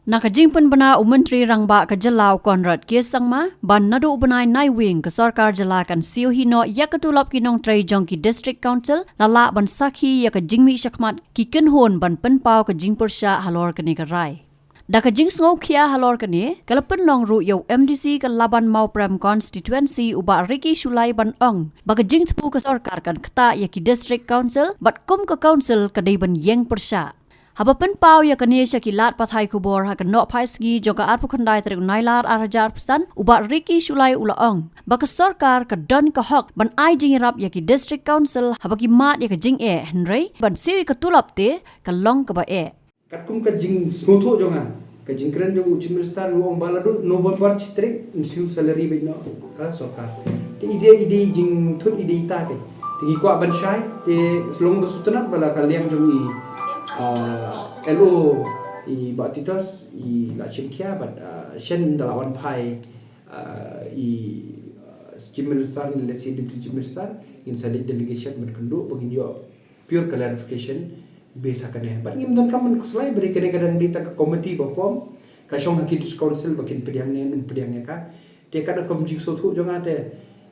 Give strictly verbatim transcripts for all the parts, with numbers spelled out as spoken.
Na ka jingpynbna u Myntri Rangbah ka jylla u Conrad K Sangma, ba naduh u bnai Naiwieng ka sorkar jylla kan siew hi noh ïa ka tulop ki nongtrei jong ki District Council, la lah ban sakhi ïa ka jingmih shakhmat ki kynhun ban pynpaw ka jingpyrshah halor kane ka rai. Da ka jingsngewkhia halor kane, ka la pynlong ruh ïa u M D C ka Laban Mawprem Constituency u Bah Ricky Shullai ban ong ba ka jingthmu ka sorkar kan ktah ïa ki District Council bad kum ka Council ka dei ban ïeng pyrshah. Haba pynpaw ïa kane sha ki lad pathai khubor ha ka nohphai sngi jong ka arphew khyndai tarik u Nailar ar hajar arphew san, u Bah Ricky Shullai u la ong ba ka sorkar ka don ka hok ban ai jingïarap ïa ki District Council haba ki mad ïa ka jingeh, hynrei ban siew ïa ka tulop te ka long kaba eh. Katkum ka jingsngewthuh jong nga, ka jingkren jong u Chief Minister u ong ba la duh November shi tarik yn siew salary beit noh ka sorkar. Te i dei, i dei jingthut, i dei ita te. Te ngi kwah ban shai, te long ba sngewtynnat ba la ka liang jong i, ah, L O i Bah Titos i la shim khia bad, ah, shen da la wan phai, ah, i, ah, Chief Minister ne lehse Deputy Chief Minister, ngin sa leit delegation ban kynduh ba ngin ïoh pure clarification base ha kane. Bad ngim donkam ban khuslai ba dei kane ka dang dei tang ka committee ba form, ka shong ha ki District Council ba kin pdiang ne men pdiang ïa ka. Te ka da kum jingsngewthuh jong nga te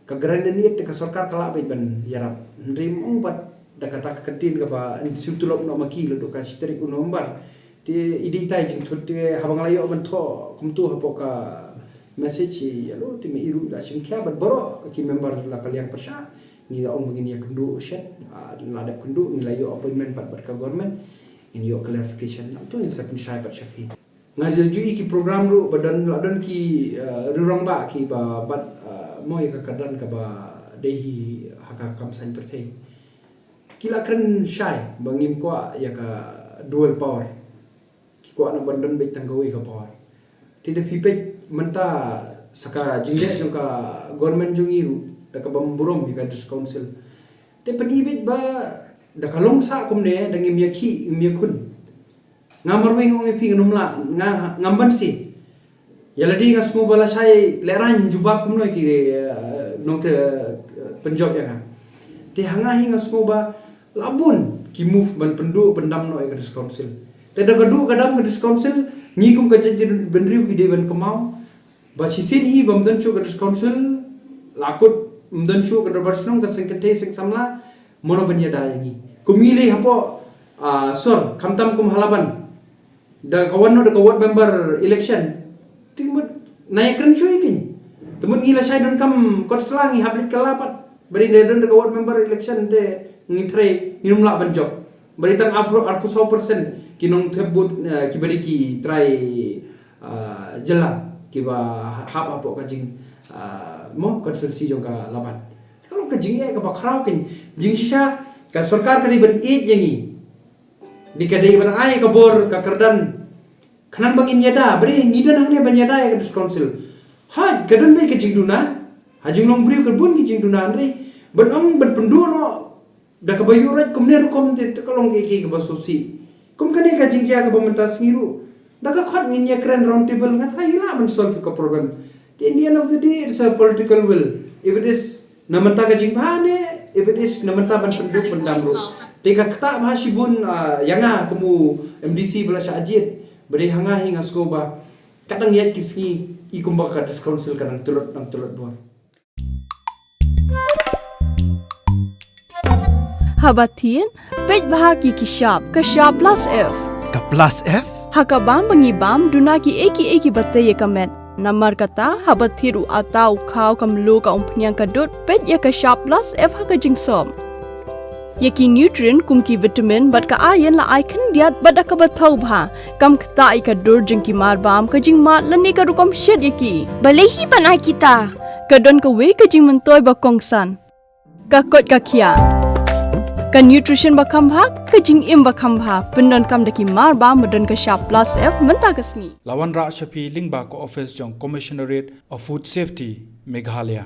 ka grant ne te ka sorkar ka lah beit ban ïarap. Hynrei ym ong bad da kata ka kyntien kaba yn siew tulop noh ma ki la duh ka shi tarik u November. Te i dei ita i jingthut te haba nga la ïoh ban thoh kumtu hapoh ka message ïa lo te me i ruh la shim khia bad baroh ki member la ka liang pyrshah. Ngi la ong ba ngin ïa kynduh shen, ah, la dep kynduh, ngi la ïoh appointment pat bad ka government, ngin ïoh clarification, nangta ngin sa pynshai pat sha phi. Nga la ju i ki program ruh ba don, la don ki, ah, riew rangbah kiba bat, ah, mo ïa ka kyrdan kaba dei hi ha ka kam saiñ pyrthei. Ki la kren shai ba ngim kwah ïa ka dual power. Ki kwah na ban don beit tang kawei ka power. Te da phi peit mynta sa ka jingleh jong ka government jong ngi ruh da kaba ym burom ïa ka District Council. Te pyni beit ba da ka long sah kumne da ngim ïa khih, ngim ïa khun. Nga marwei nga ong ïa phi, ngam lah, nga, ngam banse. Ïa lade nga sngew ba lashai lehraiñ jubab kumno ïa ki, eh, nongkren, eh, pynjop ïa nga. Te ha nga hi nga sngew ba la bun ki move ban pynduh pyndam noh ïa ka District Council. Te da ka duh ka dam ka District Council, ngi kum ka jaitbynriew ki dei ban kynmaw ba shisien hi ba ym don shuh ka District Council, la kut ym don shuh ka dorbar shnong, ka seng kynthei seng samla, mano ban ïada ïa ngi. Kum ngi lei hapoh, ah, sor, khamtam kum ha Laban. Da ka wan noh da ka ward member election. Te mut na ïa kren shuh ïa ki. Te mut ngi lashai donkam kot sla ngi hap leit kylla pat. Ba dei da don da ka ward member election te ngi trai ngim lah ban jop. Ba dei tang arphew, arphew saw percent ki nongthep vote, eh, kiba dei ki trai, ah, jylla kiba hap hapoh ka jing, ah, mo constituency jong ka Laban. Ka long ka jingeh kaba khraw kein. Jingshisha ka sorkar ka dei ban ïeit ïa ngi. Dei ka dei ban ai ka bor ka kyrdan. Khnang ba ngin ïada, ba dei ngi don hangne ban ïada ïa ka District Council. Hooid, ka don beit ka jingduna. Ha jinglong briew ka bun ki jingduna, hynrei ban ong ban pynduh noh da kaba ïuhroit kumne rukom te, te ka long kaei kaei kaba sngewsih. Kum kane ka jingjia kaba mynta sngi ruh, da ka khot ngin ïa kren round table, nga tharai ngi lah ban solve ka problem. Te in the end of the day, it's a political will. If it is na mynta ka jingbha ne, if it is na mynta ban pynduh pyndam ruh. Te ka ktah bha shibun, ah, ïa nga kum u M D C ba la shah jied. Ba dei ha nga hi nga sngew ba ka dang ïaid ki sngi, i kumba ka District Council ka dang tlot, dang tlot bor. Haba thied, peit bha ki ki shap, ka shap plus F. Ka plus F? Ha ka bam ba ngi bam, duna kiei kiei kiba tei ïa ka met. Namar kata, haba thied u atta, u khaw, ka mluh, ka umphniang, ka dud, peit ïa ka shap plus F ha ka jingsop. Ïa ki nutrient kum ki vitamin bad ka iron la ai khyndiat bad da kaba thaw bha. Kam ktah ïa ka dur jong ki mar bam, ka jingmad lane ka rukom shet ïa ki. Balei hi ban ai kita? Ka don kawei ka jingmyntoi ba kongsan. Ka koit ka khiah. Ka nutrition ba kham bha, ka jingim ba kham bha. Pyndonkam da ki mar bam ba don ka shap plus F mynta ka sngi. La wanrah sha phi lyngba ka office jong Commissionerate of Food Safety, Meghalaya.